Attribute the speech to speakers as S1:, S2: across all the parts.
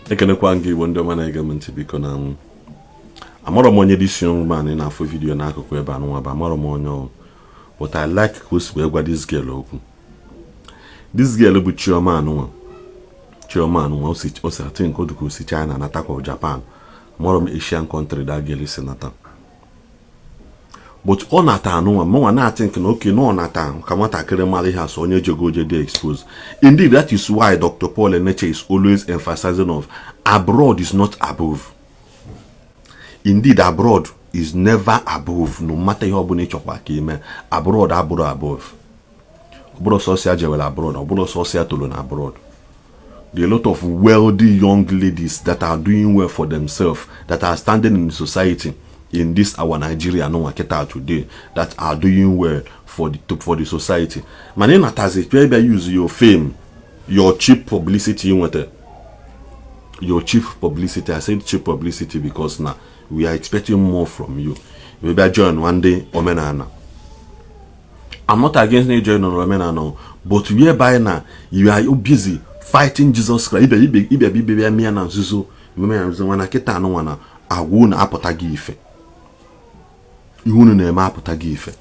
S1: Ekenekwa gị, Igbo ndị ọma na-ege m ntị. Biko, na amarọ m onye this young man na-afụ video n'akụkụ ebe a nwa bụ. Amarọ m onye ọ, but I like ka o si wee gwa this girl okwu. This girl bụ Chioma anụnwa, Chioma anụnwa. O si, I think, o si China natakwa, Japan, amarọ m Asian country that girl si nata, but ọ nata anụnwa. Mụnwa na-atị nke na oke na ọ nata ka nwatakịrị mara ihe asọ onye jego oje dị expose. Indeed, that is why Dr. Paul Eneche is always emphasizing of abroad is not above. Indeed, abroad is never above. No matter ihe ọbụla ịchọkwa ka ime, abroad abụrụ above. Ọ bụrụ sọsọ ya jewere abroad, ọ bụrụ sọsọ ya toro na abroad. There are a lot of wealthy young ladies that are doing well for themselves, that are standing in society in this our Nigeria no kịta today, that are doing well for the society. Mana ị natazi bịa use your fame, your cheap publicity nweta, your cheap publicity. I said cheap publicity because now we are expecting more from you. You bịa join one day omenala. I'm not against you join on omenala, but whereby na you are busy fighting Jesus Christ, ibe ibe ibe bịa mịa na nzuzo, meme na nzuzo. Mana kịta anụ nwa na agwa unu apụta gị ife, ihe unu na-eme apụta gị ife.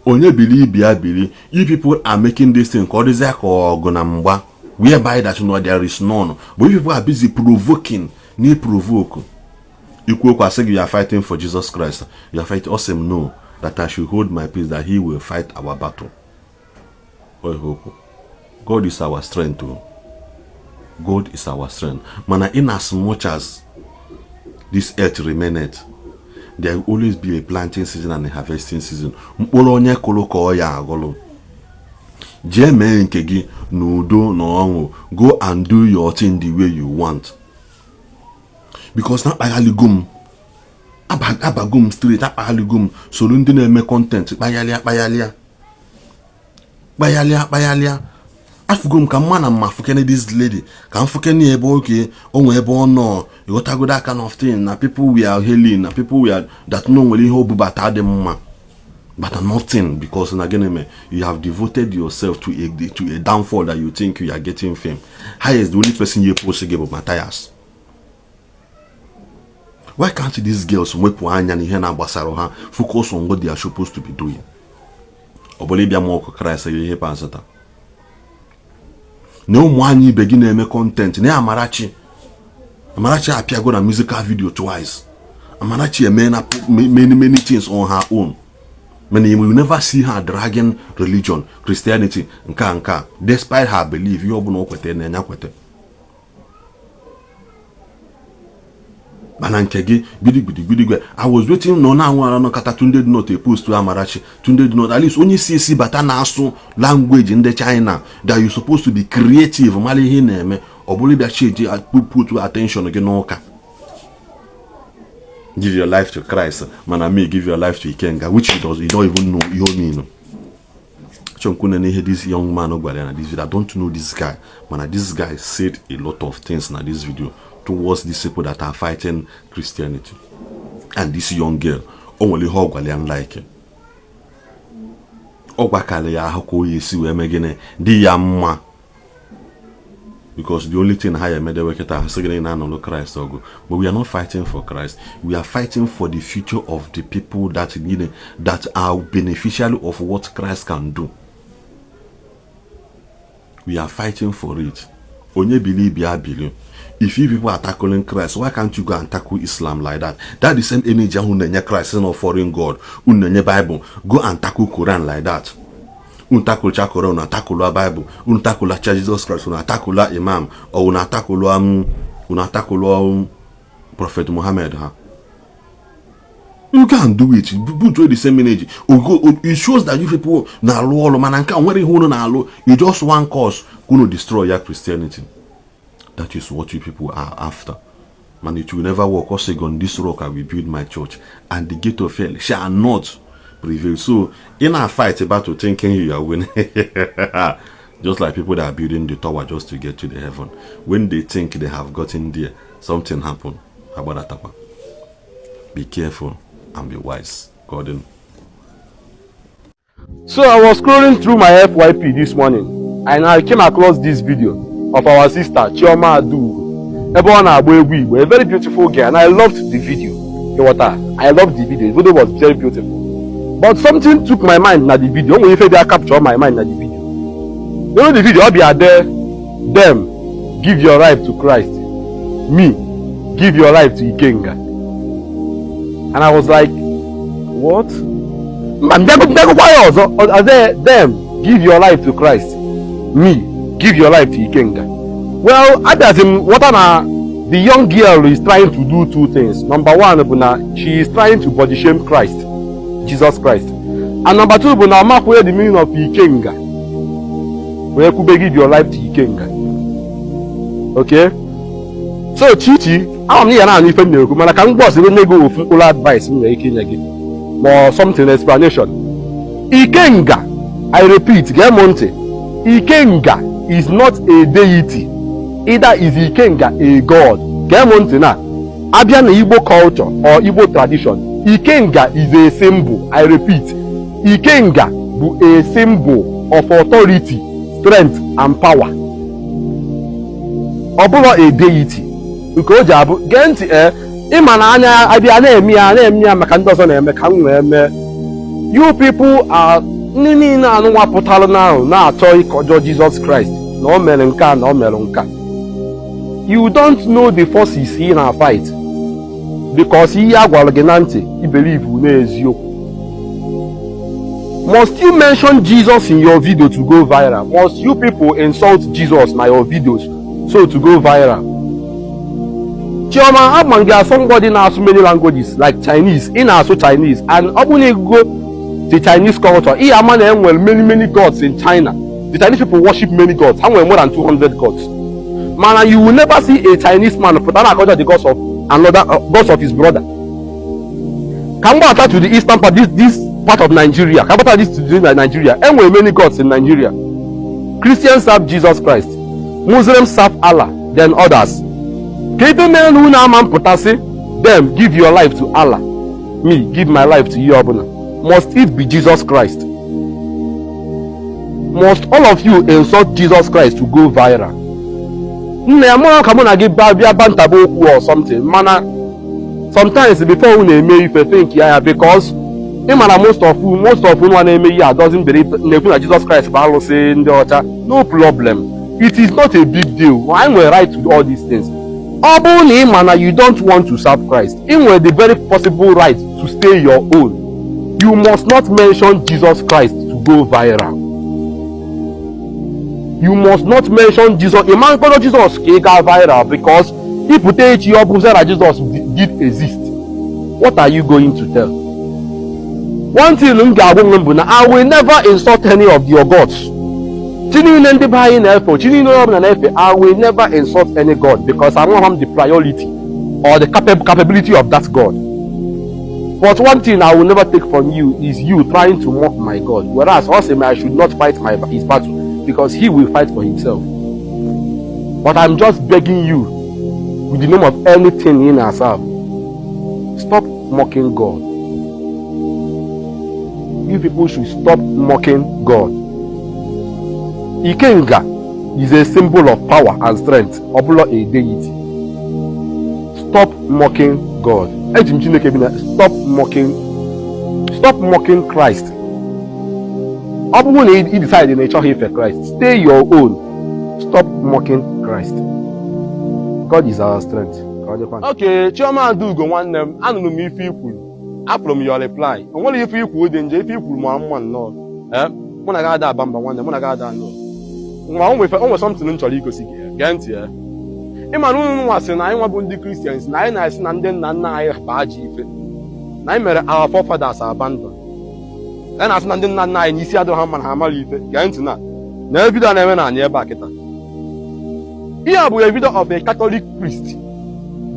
S1: Onye bili ibi ya bili. You people are making this thing ka ọ dịzie ka ọgụ na mgba, whereby that no, there is none, but you people are busy provoking na provoke. Ikwu okwu, asị gị you are fighting for Jesus Christ, you are fighting us. No, that I should hold my peace, that he will fight our battle. Okwu God is our strength o. God is our strength. Mana in as much as this earth remaineth, there will always be a planting season and a harvesting season. Mkpụrụ onye kụrụ ka ọ ya aghọlụ. Jee mee nke gị n'udo na ọṅụ. Go and do your thing the way you want, because na akpaghaligo m, abago m street, akpaghaligo m, soro ndị na-eme content, kpaghalịa, kpaghalịa, kpaghalịa, kpaghalịa. Afụgo m ka mma na mma fukene this lady, ka m fukene ebe oke o nwee, ebe ọ nọ, ịghọtagodo, that kind of thing na people we are hailing, na people we are that no nwere ihe obubata dị mma, but nothing, because na gịnị mere? You have devoted yourself to a downfall that you think you are getting fame. Highest, the only person you post gị bụ Matthias. Why can't these girls wepụ anya n'ihe na-agbasara ha, focus on what they are supposed to be doing? Ọ bụla ịbịa ma ọkụ Kraịst gị ihe pasịta na ụmụ anyị ibe gị na-eme content na Amarachi. Amarachi apịago na musical video twice. Amarachi eme na many, many things on her own, mana you will never see her dragging religion, Christianity, nke a, nke a, despite her belief. Ihe ọbụla o kweta na enya kweta, mana nke gị gbidigbidigbidigwe. I was waiting nọ na-anwụ ara nọkọta. Tunde did not post Amarachi. Tunde did not, at least onye si esi bata na-asụ language ndị China, that you supposed to be creative, mara ihe ị na-eme. Ọ bụrụ ịbịa change, put attention gị n'ụka, give your life to Christ, mana me give your life to Ikenga, which he does, you don't even know ihe o mean. Chọnkwune na ihe this young man gwara ya na this video. I don't know this guy, mana this guy said a lot of things na this video towards these people that are fighting Christianity and this young girl. O nwere ihe ọ gwara ya like ọ gwakarị ya ahụ ka o ya esi wee mee gịnị dị ya mma, because the only thing ha ya emedewe kịta, ha sị gịnị na-anọlụ Christ ọgụ. But we are not fighting for Christ. We are fighting for the future of the people that that are beneficiary of what Christ can do. We are fighting for it. Onye believe ya believe. If you people are tackling Christ, why can't you go and tackle Islam like that? That the same energy ahụ na-enye Christ na foreign God, unu na-enye Bible, go and tackle Quran like that. Unu tacklecha Quran, unu atakụlua Bible. Unu tacklecha Jesus Christ, unu atakụlua Imam, or unu atakụlua Prophet Muhammad ha. You can do it. Put the same energy. It shows that you people na-alụ ọrụ, mana nke a nwere ihe unu na-alụ. You just one cause ka unu destroy ya, Christianity. That is what you people are after, man. It will never work. Also, on this rock I will build my church, and the gate of hell shall not prevail. So in a fight battle, thinking you are winning, just like people that are building the tower just to get to the heaven, when they think they have gotten there, something happen. Agbadatakwa. Be careful and be wise. Gordon.
S2: So I was scrolling through my FYP this morning and I came across this video. of our sister Chioma Adaugo ebe ọ na-agba egwu Igbo, a very beautiful girl, and I loved the video. Ịghọta? I loved the video. The video was very beautiful, but something took my mind na the video. O nwere ife bịa capture my mind na the video. You know, the video ọ bịa dee, "Them, give your life to Christ. Me, give your life to Ikenga." And I was like, "What?" Mba, mbịagụkwa ya ọzọ. Ọ "Them, give your life to Christ. Me, give your life to Ikenga." Well, abịazi m ghọta na the young girl is trying to do two things. Number one bụ na she is trying to body shame Christ, Jesus Christ, and number two bụ na ọ makwụnye the meaning of Ikenga wee kwube "give your life to Ikenga." Okay, so Chichi, ama m na ya na-anụ ife m na-ekwu, mana ka m gbọsịrị nye gị ofu mkpụrụ advice m nwere ike inye gị, ma ọ something explanation. Ikenga, I repeat, gee m ntị, Ikenga is not a deity, either is Ikenga a god. Gee m ntị, na abịa na Igbo culture or Igbo tradition, Ikenga is a symbol. I repeat, Ikenga bụ a symbol of authority, strength and power. Ọ bụrụ a deity nke o ji abụ. Gee ntị, ee, ịma na anya abịa na-eme ya, na-eme ya maka ndị ọzọ na-eme ka m wee mee. You people are ndị niile anụnwa pụtara now na-achọ ịkọjọ Jizọs Kraịst na o mere nke a, na o mere nke a. You don't know the forces ị na fight, because ihe a gwara gị na ntị, I believe n'eziokwu. Must you mention Jesus in your video to go viral? Must you people insult Jesus na your videos so to go viral? Chioma, ama gị as somebody na-asụ many languages like Chinese. Ị na-asụ Chinese, and ọ bụrụ na ịgụgo the Chinese culture, ị ama na enwere many, many gods in China. The Chinese people worship many gods. Ha nwere more than 200 gods, mana you will never see a Chinese man pụta na akọjọ the gods of another, gods of his brother. Ka m gbata to the eastern part, this part of Nigeria, ka m gbata this to the Nigeria, enwere many gods in Nigeria. Christians serve Jesus Christ, Muslims serve Allah, then others. Ka ife mere na unu ama mpụtasị, "Them, give your life to Allah. Me, give my life to ihe ọbụla"? Must it be Jesus Christ? Must all of you insult Jesus Christ to go viral? Nna ya mụrụ ka mụ na gị bịa bantaba okwu or something, mana sometimes before unu eme ife, think ya, because ị mara most of unu na-eme ihe a doesn't believe, na-ekwu na Jesus Christ bụ alụsị ndị ọcha. No problem, it is not a big deal. Anyị nwere right to all these things. Ọ bụrụ na ị ma na you don't want to serve Christ, ị nwere the very possible right to stay your own. You must not mention Jesus Christ to go viral. You must not mention Jesus. Ị ma nkọrọ Jesus ka ị gaa viral, because ịpụta echi, ọ bụrụ na Jesus did exist, what are you going to tell? One thing m ga-agwa m bụ na I will never insult any of your gods. Chi niile ndị be anyị na-efe, chi niile onye ọbụla na-efe, I will never insult any god, because I want the priority or the capability of that god. But one thing I will never take from you is you trying to mock my God, whereas ọ sị I should not fight my his battle because he will fight for himself. But I'm just begging you with the name of anything in ourselves, stop mocking God. You people should stop mocking God. Ikenga is a symbol of power and strength, ọ bụla a deity. Stop mocking God. Eji m Chineke bi na stop mocking, stop mocking Christ. Ọ bụrụ na ị decide na ị chọghị ife Christ, stay your own. Stop mocking Christ. God is our strength. Ka ọ dịkwa. Okay, Chioma Adaugo, nwanne m, anụrụ m ife i kwuru, afụrụ m your reply. O nwere ife ikwu dị njọ. Ife ikwuru mara mma nnọọ. Ee, mụ na gị ada aba mba, nwanne, mụ na gị ada nnọọ nwa. O nwere something m chọrọ igosi gị. Gee ntị ya. Ị ma na unu nwa sị na anyị nwa bụ ndị Christians, na anyị na-esi na ndị nna nna anyị bụ ajọ ife, na anyị mere our forefathers abandon. Anyị na-asị na ndị nna nna anyị n'isi adịghị ha mma, na ha amara ife. Gee ntị na video a na-eme na anyị ebe a kịta. Ihe a bụ a video of a Catholic priest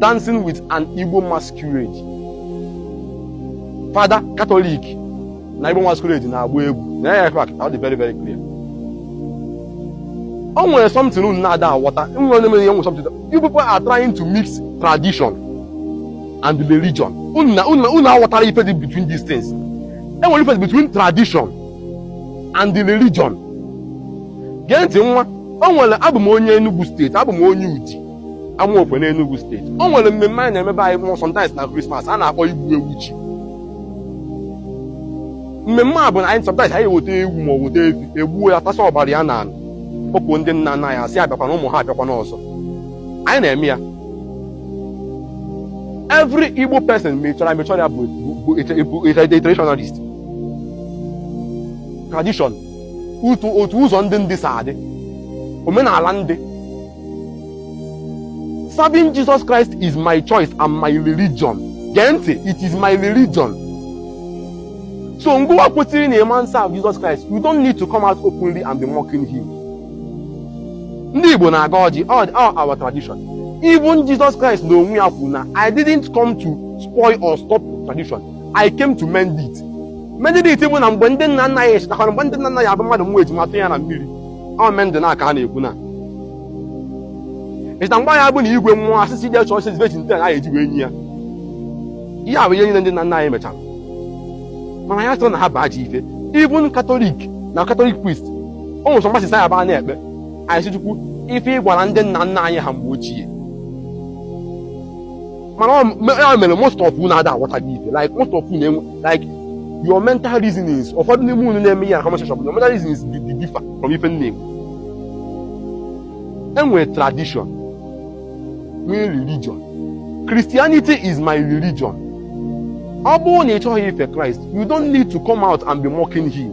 S2: dancing with an Igbo masquerade. Father Catholic na Igbo masquerade na-agba egwu na ya efe a kịta. Ọ dị very, very clear. O nwere something unu na-ada aghọta. Nwere onye mere ihe nwere something. You people are trying to mix tradition and religion. Unu aghọtara ife dị between these things. E nwere ife dị between tradition and the religion. Gee ntị, nwa. O nwere, abụ m onye Enugu steeti, abụ m onye Udi Amaokwe na Enugu steeti. O nwere mmemme anyị na-emebe anyị mụ sometimes na Christmas a na-akpọ igbu ewu ji. Mmemme a bụ na anyị sometimes anyị eweta ewu ma ọ weta efi, egbuo ya, tasa ọbara ya na kpọkuo ndị nna nna anyị, asị abịakwana, ụmụ ha abịakwana ọzọ. Anyị na-eme ya. Every Igbo person mechara mechara ya bụ a traditionalist. Tradition, otu ụzọ ndị si adị, omenala ndị. Serving Jesus Christ is my choice and my religion. Gee ntị, it is my religion. So ngụwa kwesịrị na ịma serve Jesus Christ, you don't need to come out openly and be mocking him. Ndị Igbo na-aga ọjị, all our tradition. Even Jesus Christ na onwe ya kwuru na I didn't come to spoil or stop tradition, I came to mend it. Mend it bụ na mgbe ndị nna nna ya echetakwara, mgbe ndị nna nna ya abụ mmadụ mmụọ ejima tụ ya na mmiri, ọ mend na aka a na-ekwu na echeta mgbe ya bụ na igwe mmụọ asịsị dị chọọchị virgin ten a eji wee nye ya. Ihe a bụ ihe niile ndị nna nna anyị mechara, mana ya sịrị na ha bụ ajọ ife. Even Catholic na Catholic priest, o nwere mgbasị ya ba na-ekpe anyị sị Chukwu ife ị gwara ndị nna nna anyị ha mgbe ochie. Mana ya mere most of unu ada aghọtaghị ife, like most of unu na-enwe like your mental reasonings. Ụfọdụ n'ime unu na-eme ihe na comment section, your mental reasonings dị differ from ife nna ekwu. Enwere tradition, nwee religion. Christianity is my religion. Ọ bụrụ na ị chọghị ife Christ, you don't need to come out and be mocking him.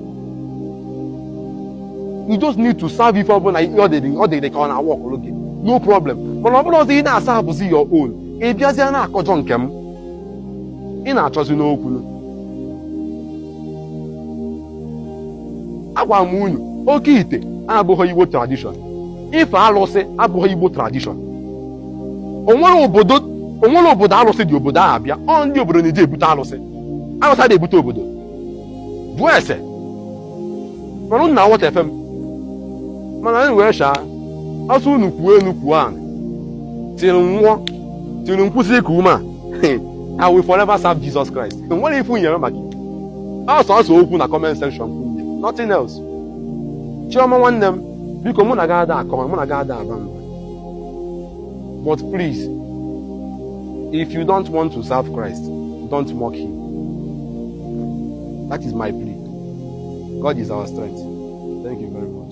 S2: You just need to serve ife ọbụla ọ dịrị ka ọ na-awa ọkụrụ gị, no problem. Mana ọ bụrụ ọzọ ị na-asa abụzi your own, ị bịazie na-akọjọ nke m, ị na-achọzi n'okwu. Agwa m unu, oke ite abụghị Igbo tradition, ife alụsị abụghị Igbo tradition. Onwere obodo alụsị dị obodo ahụ abịa, ọ ndị obodo na-eji ebute alụsị. Alụsị adịghị ebute obodo. Jụọ ese mana unu na-aghọta efe m. Mana anyị wee shaa ọsọ unu kwuo enu kwuo anị tiri nwụọ tiri nkwụsị ka ume a. I will forever serve Jesus Christ. Nwere ife nyere maka ọsọ ọsọ okwu na comment section, nothing else. Chioma nwanne m, biko mụ na gị ada akọ, mụ na gị ada aba mba, but please, if you don't want to serve Christ, don't mock him. That is my plea. God is our strength. Thank you very much.